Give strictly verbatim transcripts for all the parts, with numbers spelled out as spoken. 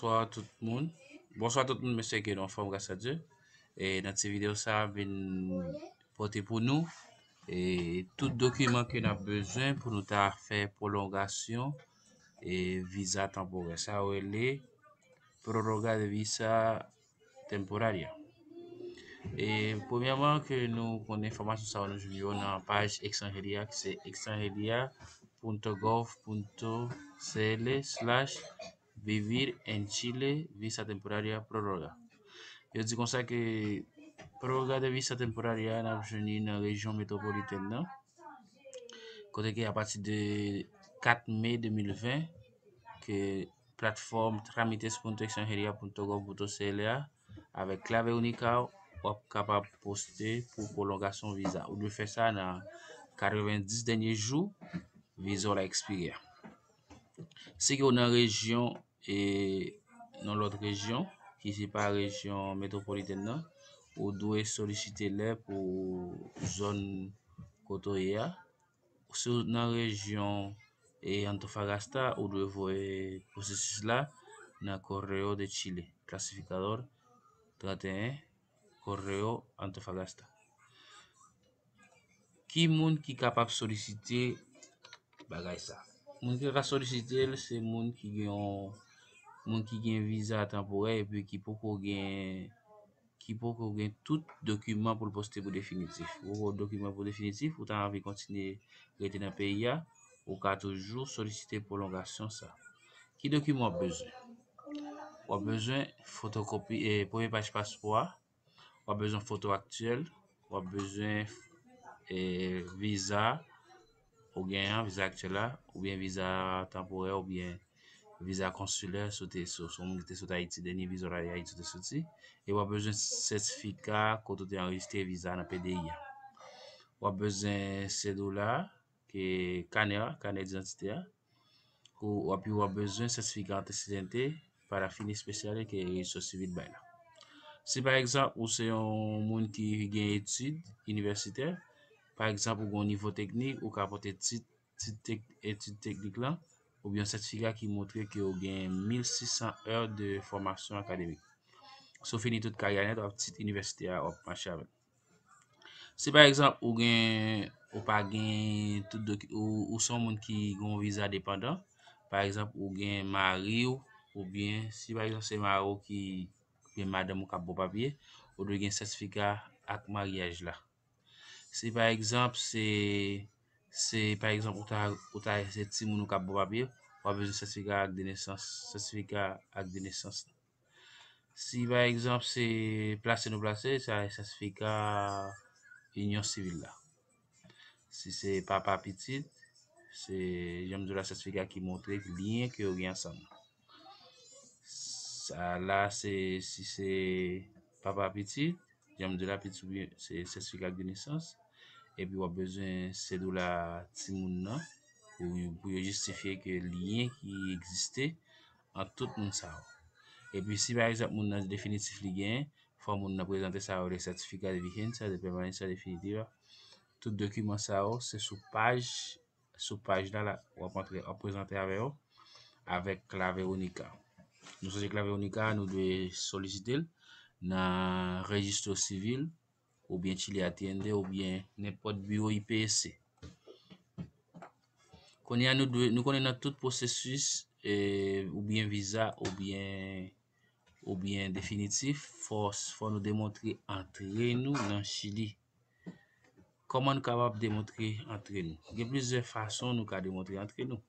Bonswa tout moun. Bonswa tout moun, mesye, ke nou anfòm, gras a Dye. E nan ti videyo sa, vin pote pou nou e tout dokiman ke n ap bezwen pou nou ta fè pwolongasyon e viza tanporè. Sa yo rele prorroga de visa temporaria. E premyèman, ke nou konn enfòmasyon sa yo, nou jwenn yo nan paj Extranjeria, ki se extranjeria punto gov punto cl slash vivir en Chile visa temporaria prorroga. Yo di konsa ke prorroga de visa temporaria n ap jwenn li nan rejyon metwopolitèn nan, kote ke apati de kat me de mil ven, ke platfòm tramites punto extranjeria punto gov punto cl a, avèk Clave Única, w ap kapab poste pou pwolongasyon viza. Ou dwe fè sa nan katrevendis dènye jou viza w la ekspire a. Si ke w nan rejyon, e nan lòt rejyon, ki se pa rejyon metwopolitèn nan, ou dwe solisite lè pou zòn kote w ye a. Si w nan rejyon e Antofagasta, ou dwe voye pwosesis la nan Correo de Chile, Clasificador trente un, Correo Antofagasta. Ki moun ki kapab solisite bagay sa? Moun ki ka solisite l, se moun ki gen yon, moun ki gen viza tanporè epi ki poko gen, ki poko gen tout dokiman pou l poste pou definitif. Ou poko gen dokiman pou definitif, ou ta anvi kontinye rete nan peyi a, ou ka toujou solisite pwolongasyon sa. Ki dokiman w ap bezwen? W ap bezwen fotokopi, e, premye paj paspò a, w ap bezwen foto aktyèl, w ap bezwen e, viza ou gen an, viza aktyèl la, oubyen viza tanporè, oubyen viza konsilè, si w te, si w se yon moun ki te sot Ayiti, dènye viza w ta ye Ayiti w te soti, e w ap bezwen sètifika kote w te anrejistre viza nan P D I a. W ap bezwen sèdoula, ke kanè a, kanè didantite a, ou, epi w ap bezwen sètifika antesedente para fines especiales ke rejistro sivil bay la. Si pa egzanp, ou se yon moun ki gen etid inivèsitè, pa egzanp, ou gen yon nivo teknik, ou ka pote tit, tit tek-, etid teknik lan, oubyen yon sètifika ki montre ke w gen mil sis san è de fòmasyon akademik. Si w fini tout karyè nèt, w ap tit inivèsitè a, w ap mache avè l. Si pa egzanp, ou gen, ou pa gen tout doki-, ou, ou se yon moun ki gen yon viza depandan, pa egzanp, ou gen mari w, oubyen si pa egzanp se mari w ki, oubyen madanm ou k ap ba w papye, ou dwe gen sètifika ak maryaj la. Si pa egzanp, se, se pa egzanp, ou ta, ou ta, se timoun ou k ap ba w papye, w ap bezwen sètifika ak de nesans, sètifika ak de nesans. Si pa egzanp se plase nou plase, sa sètifika inyon sivil la. Si se papa pitit, se, jan m di w la, sètifika ki montre lyen ke yo gen ansanm. Sa la, se, si se papa pitit, jan m di w la, pitit oubyen se sètifika de nesans. Epi w ap bezwen sèdoula timoun nan pou, pou yo jistifye ke lyen ki egziste ant tout moun sa yo. Epi si pa egzanp moun nan definitif li genyen, fò moun nan prezante sa yo, le certificado de vigencia de permanencia definitiva. Tout dokiman sa yo, se sou paj, sou paj la, la, w ap antre, w ap prezante avè yo, avèk Clave Única. Nou sonje Clave Única, nou dwe solisite l nan rejistro sivil, oubyen Chile Atiende, oubyen nenpòt biwo I P S C. Kounye a, nou dwe, nou konnen nan tout pwosesis, e, oubyen viza, oubyen, oubyen definitif, fò, fò nou demontre antre nou nan Chili. Kòman nou kapab demontre antre nou? Gen plizyè fason nou ka demontre antre nou.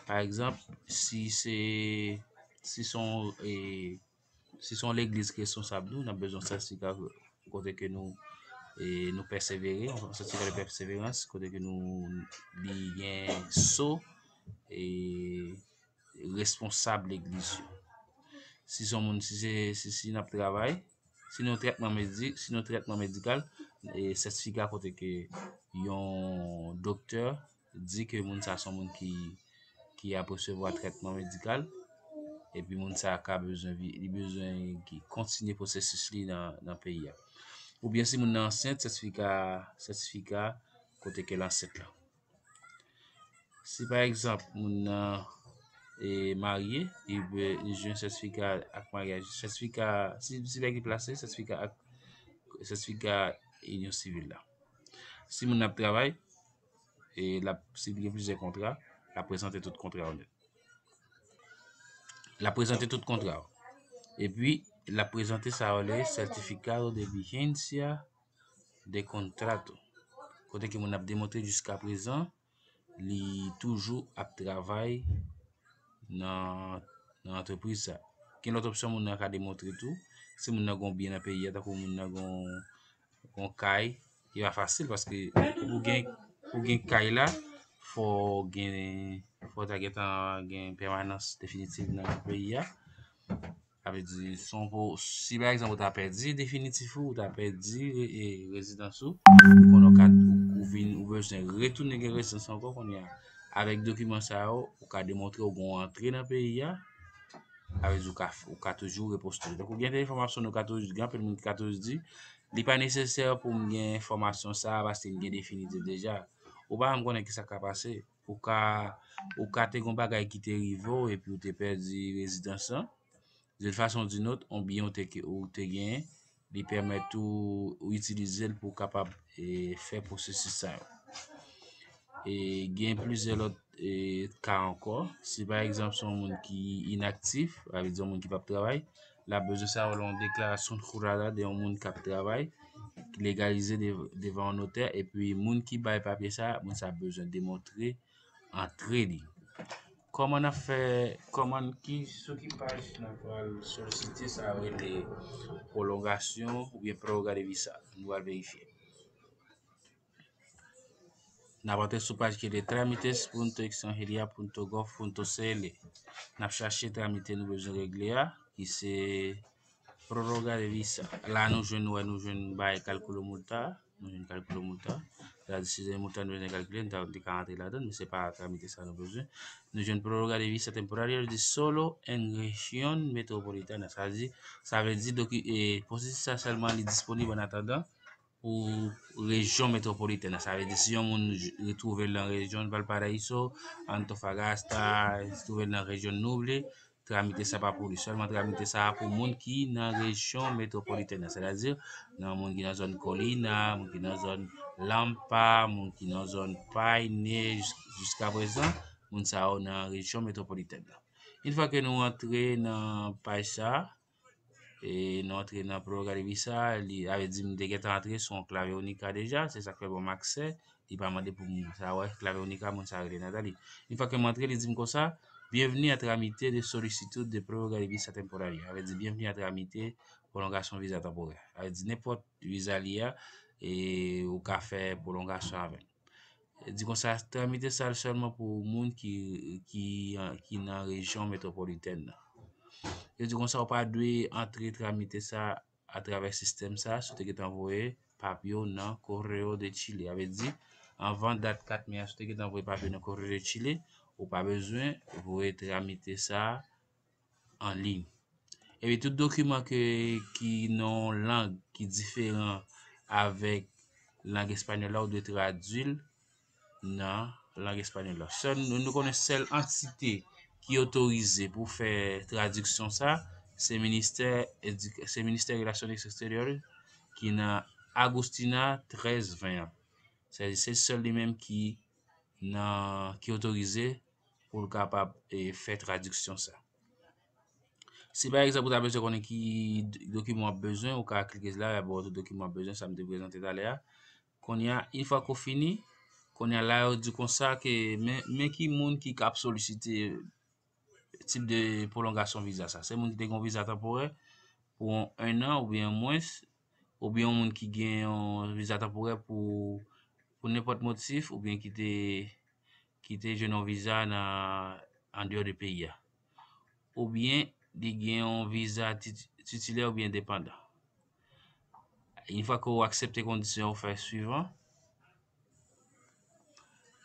Pa egzanp, si se, si se yon, e, si se yon legliz ki responsab nou, n ap bezwen sètifika kote ke nou, e, nou pèsevere, yon sètifika de pèseverans, kote ke nou, li gen so, e, responsab legliz yo. Si se yon moun, si se, si, si n ap travay, si nou trètman medi-, si nou trètman medikal, e, sètifika kote ke yon doktè di ke moun sa se yon moun ki, ki ap resevwa trètman medikal, epi moun sa ka bezwen vi-, li bezwen ki kontinye pwosesis li nan, nan peyi a. Oubyen si moun nan ansent, sètifika, sètifika kote ke l ansent la. Si pa egzanp, moun nan e marye, li be- li jwenn sètifika ak maryaj, sètifika, si, si nèg li plase, sètifika ak sètifika inyon sivil la. Si moun nan ap travay, e l ap, si li gen plizyè kontra, l ap prezante tout kontra yo nèt. L ap prezante tout kontra yo. Epi, l ap prezante sa yo rele certificado de vigencia de contrato. Kote ke moun ap demontre jiska prezan, li toujou ap travay nan, nan antrepriz sa. Gen lòt opsyon moun nan ka demontre tou. Si moun nan gon byen nan peyi a, tankou moun nan gon, gon kay, e pa fasil paske pou gen, pou gen kay la, fò gen, fò ta gentan gen pèmanans definitif nan peyi a. Sa vle di, si w po- si pa egzanp ou ta pèdi definitif ou, ou ta pèdi re- e, rezidans ou, konnen w ka, ou, ou vin, ou bezwen retounen gen rezidans ankò kounye a. Avèk dokiman sa yo, ou ka demontre w gon antre nan peyi a. Sa vle di, ou ka, ou ka toujou repostile. Donk, ou gen de enfòmasyon nou ka toujou, gen anpil moun ki ka toujou di, li pa nesesè pou m gen enfòmasyon sa a paske m gen definitif deja. Ou pa janm konnen ki sa ka pase. Ou ka, ou ka te gon bagay ki te rive w epi ou te pèdi rezidans lan. De tout fason ou di not, on byen ou te, ou te genyen, li pèmèt ou, ou itilize l pou w kapab e, fè pwosesis sa yo. E gen plizyè lòt e, ka ankò. Si pa egzanp se yon moun ki inaktif, sa vle di yon moun ki p ap travay, l ap bezwen sa yo yon deklarasyon jurada de yon moun k ap travay, ki legalize de- devan yon notè, epi moun ki bay papye sa, moun sa bezwen demontre antre li. Kòman n ap fè, kòman, ki, sou ki paj n ap pral solisite sa yo rele pwolongasyon oubyen pròga de visa? Nou pral verifye. N ap antre sou paj ki rele trámites punto extranjería punto gov punto cl. N ap chache tramite nou bezwen regle a, ki se pròga de visa. La nou jwenn, wè, nou jwenn bay kalkulo multa, nou jwenn kalkulo multa. Sa di si se multa nou bezwen kalkile, nou ta, nou te ka rantre ladan, men se pa tramite sa nou bezwen. Nou jwenn pròga de visa temporaria de solo en región metropolitana. Sa di, sa vle di, doki, e, pwosesis sa sèlman li disponib an atandan pou rejyon metwopolitèn nan. Sa vle di, si yon moun j- retwouve l nan rejyon Valparaiso, Antofagasta, retwouve l nan rejyon nou vle, tramite sa pa pou li. Sèlman tramite sa a pou moun ki nan rejyon metwopolitèn nan. Sètadi, nan moun ki nan zòn Kolina, moun ki nan zòn Lampa, moun ki nan zòn Payne, jis- jiska prezan, moun sa yo nan rejyon metwopolitèn nan. Yon fwa ke nou antre nan paj sa a, e nou antre nan pròga de visa, li, sa vle di m te gentan antre sou yon clave única deja, se sa k fè ban m aksè, li pa mande pou m sa wè clave única, moun sa rele Nathalie. Yon fwa ke m antre, li di m konsa, bienvenue à tramite de solicitud de pròga de visa temporaria. Sa vle di, bienvenue à tramite pwolongasyon viza tanporè. Sa vle di, nenpòt viza li a, e ou ka fè pwolongasyon avè l. Di konsa, tramite sa sèlman pou moun ki, ki, ki nan rejyon metwopolitèn nan. Yo di konsa, ou pa dwe antre tramite sa atravè sistèm sa, si w te gentan voye papye w nan Correo de Chile. Sa vle di, anvan dat kat me a, si w te gentan voye papye w nan Correo de Chile, ou pa bezwen voye tramite sa an liy. Epi tout dokiman ke, ki nan yon lang ki diferan avèk lang espanyòl la, ou dwe tradui l nan lang espanyòl la. Sèl, nou, nou konnen sèl antite ki otorize pou fè tradiksyon sa, se ministè, edik- se ministè relasyon eksteryè ki nan Agustina trèz ven an. Se, se sèl li menm ki nan, ki otorize pou l kapab e, fè tradiksyon sa. Si pa egzanp ou ta bezwen konnen ki d- dokiman w ap bezwen, ou ka klike la, y ap ba w tout dokiman w ap bezwen, sa m te prezante talè a. Kounye a, yon fwa ke w fini, kounye a la yo di konsa ke men, men ki moun ki kap solisite tip de pwolongasyon viza sa. Se moun ki te gen yon viza tanporè pou yon en an oubyen mwens, oubyen yon moun ki gen yon viza tanporè pou, pou nenpòt motif, oubyen ki te, ki te jwenn yon viza nan, andeyò de peyi a. Oubyen li gen yon viza tit- titilè oubyen depandan. Yon fwa ke w aksepte kondisyon yo, fè swivan.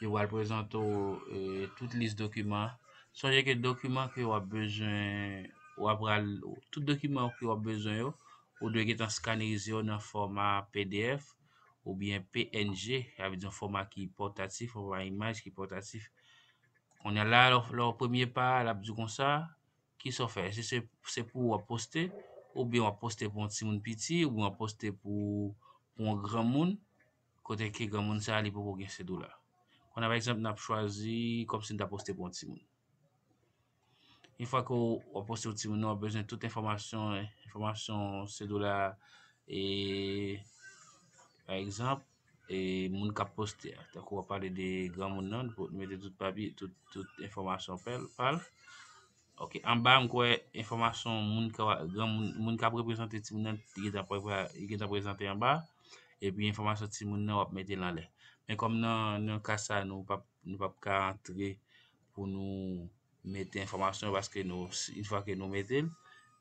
Yo pral prezante w e, tout lis dokiman. Sonje ke dokiman ke w ap bezwen, w ap pral, tout dokiman ke w ap bezwen yo, ou dwe gentan skanerize yo nan fòma P D F oubyen P N G, sa vle di yon fòma ki pòtatif, fòma imaj ki pòtatif. Kounye a la, lè w, lè w premye pa a, l ap di w konsa, kisa w fè? Èske se, se pou w w ap poste, oubyen w ap poste pou yon timoun piti, oubyen w ap poste pou, pou yon granmoun, kote ke granmoun sa a, li poko gen sèt dola. Kounye a, pa egzanp, n ap chwazi kòmsi n ta poste pou yon timoun. Yon fwa ke w, w ap poste pou timoun nan, w ap bezwen tout enfòmasyon, enfòmasyon sèt dola, e, pa egzanp, e, moun k ap poste a. Tankou w ap pale de granmoun nan, nou mete tout papye, tout, tout enfòmasyon pa l, pa l. Ok, anba, m kwè enfòmasyon moun k ap, granmoun, moun k ap reprezante timoun nan, li gentan pre-, li gentan prezante anba. Epi enfòmasyon timoun nan, w ap mete l anlè. Men kòm nan, nan ka sa, nou p ap, nou p ap ka antre pou nou mete enfòmasyon yo, paske nou, si, yon fwa ke nou mete l,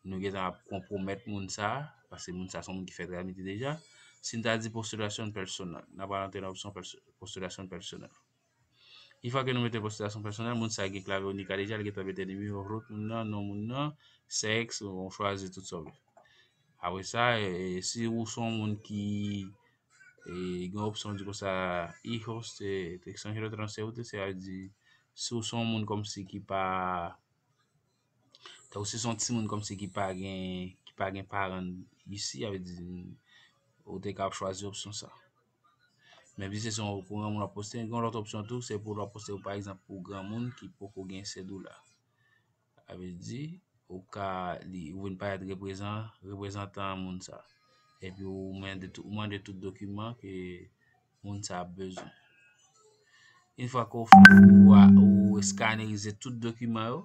nou gentan ap konpwomèt moun sa a, paske moun sa a se yon moun ki fè travay li deja. Si n ta di postulasyon pèsonèl, n ap antre nan opsyon pèso-, postulasyon pèsonèl. Yon fwa ke nou mete postulasyon pèsonèl, moun sa a gen Claveonica deja, li gentan mete nimewo rout moun nan, non moun nan, sèks, ou chwazi tout sa w vle. Apre sa, e, si ou se yon moun ki, e, gen opsyon di konsa, hijos de, de extranjero transeúnte, se a di, si ou se yon moun kòmsi ki pa, tankou si se yon timoun kòmsi ki pa gen, ki pa gen paran isi, a vle di, ou te ka ap chwazi opsyon sa. Men pi se se yon pou granmoun w ap poste, gen yon lòt opsyon tou, se pou w ap poste, pa egzanp, pou granmoun ki poko gen sèt dola. Sa vle di, ou ka, li, ou vin parèt reprezan-, reprezantan moun sa. Epi ou mande tout, ou mande tout dokiman ke moun sa ap bezwen. Yon fwa ke w fin, ou, ou eskanerize tout dokiman yo,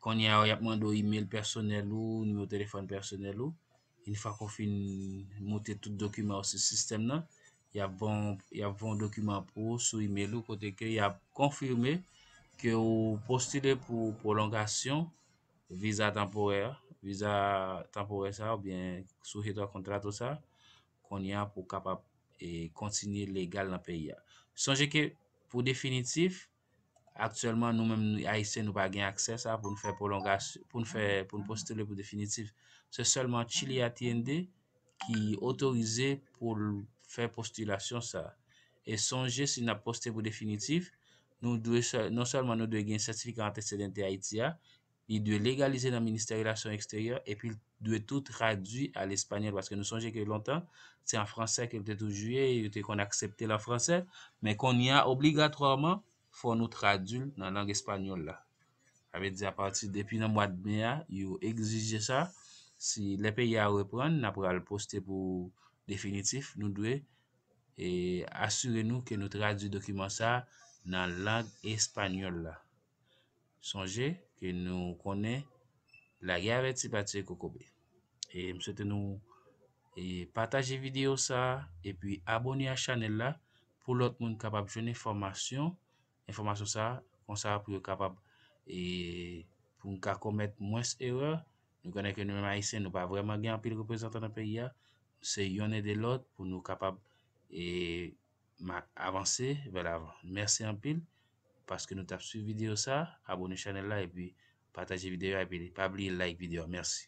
kounye a, y ap mande w imèl pèsonèl ou, nimewo telefòn pèsonèl ou. Yon fwa ke w fin moute tout dokiman yo sou sistèm nan, y ap voye w, y ap voye w dokiman pou ou sou imèl ou, kote ke y ap konfime ke ou postile pou pwolongasyon viza tanporè, viza tanporè sa, oubyen sujeto a contrato sa, kounye a pou w kapab, e, kontinye legal nan peyi a. Sonje ke pou definitif, aktyèlman, nou menm, nou, Ayisyen, nou pa gen aksè sa pou n fè pwolongasyon, pou n fè, pou n postile pou definitif. Se sèlman Chile Atiende ki otorize pou l fè postilasyon sa. E sonje, si n ap poste pou definitif, nou dwe sè-, non sèlman nou dwe gen sètifika antecedente Ayiti a, li dwe legalize nan Ministè Relasyon Eksteryè, epi l dwe tou tradui a l espanyòl, paske nou sonje ke lontan, se an fransè ke l te toujou ye, yo te konn aksepte l an fransè, men kounye a, obligatwaman, fò nou tradui l nan lang espanyòl la. Sa vle di, apati depi nan mwa d me a, yo egzije sa. Si lè peyi a reprann, n ap pral poste pou definitif, nou dwe, e, asire nou ke nou tradui dokiman sa nan lang espanyòl la. Sonje ke nou konnen lage avèti pa tiye kokobe. E m swete nou, e, pataje videyo sa, epi abòne a chanèl la pou lòt moun kapab jwenn enfòmasyon, enfòmasyon sa, konsa pou yo kapab, e, pou n ka komèt mwens erè. Nou konnen ke nou menm Ayisyen, nou pa vrèman gen anpil reprezantan nan peyi a. Se yonn ede lòt pou nou kapab, e, ma-, avanse vè lavan. Mèsi anpil paske nou t ap swiv videyo sa. Abòne chanèl la epi pataje videyo a epi pa bliye like videyo a. Mèsi.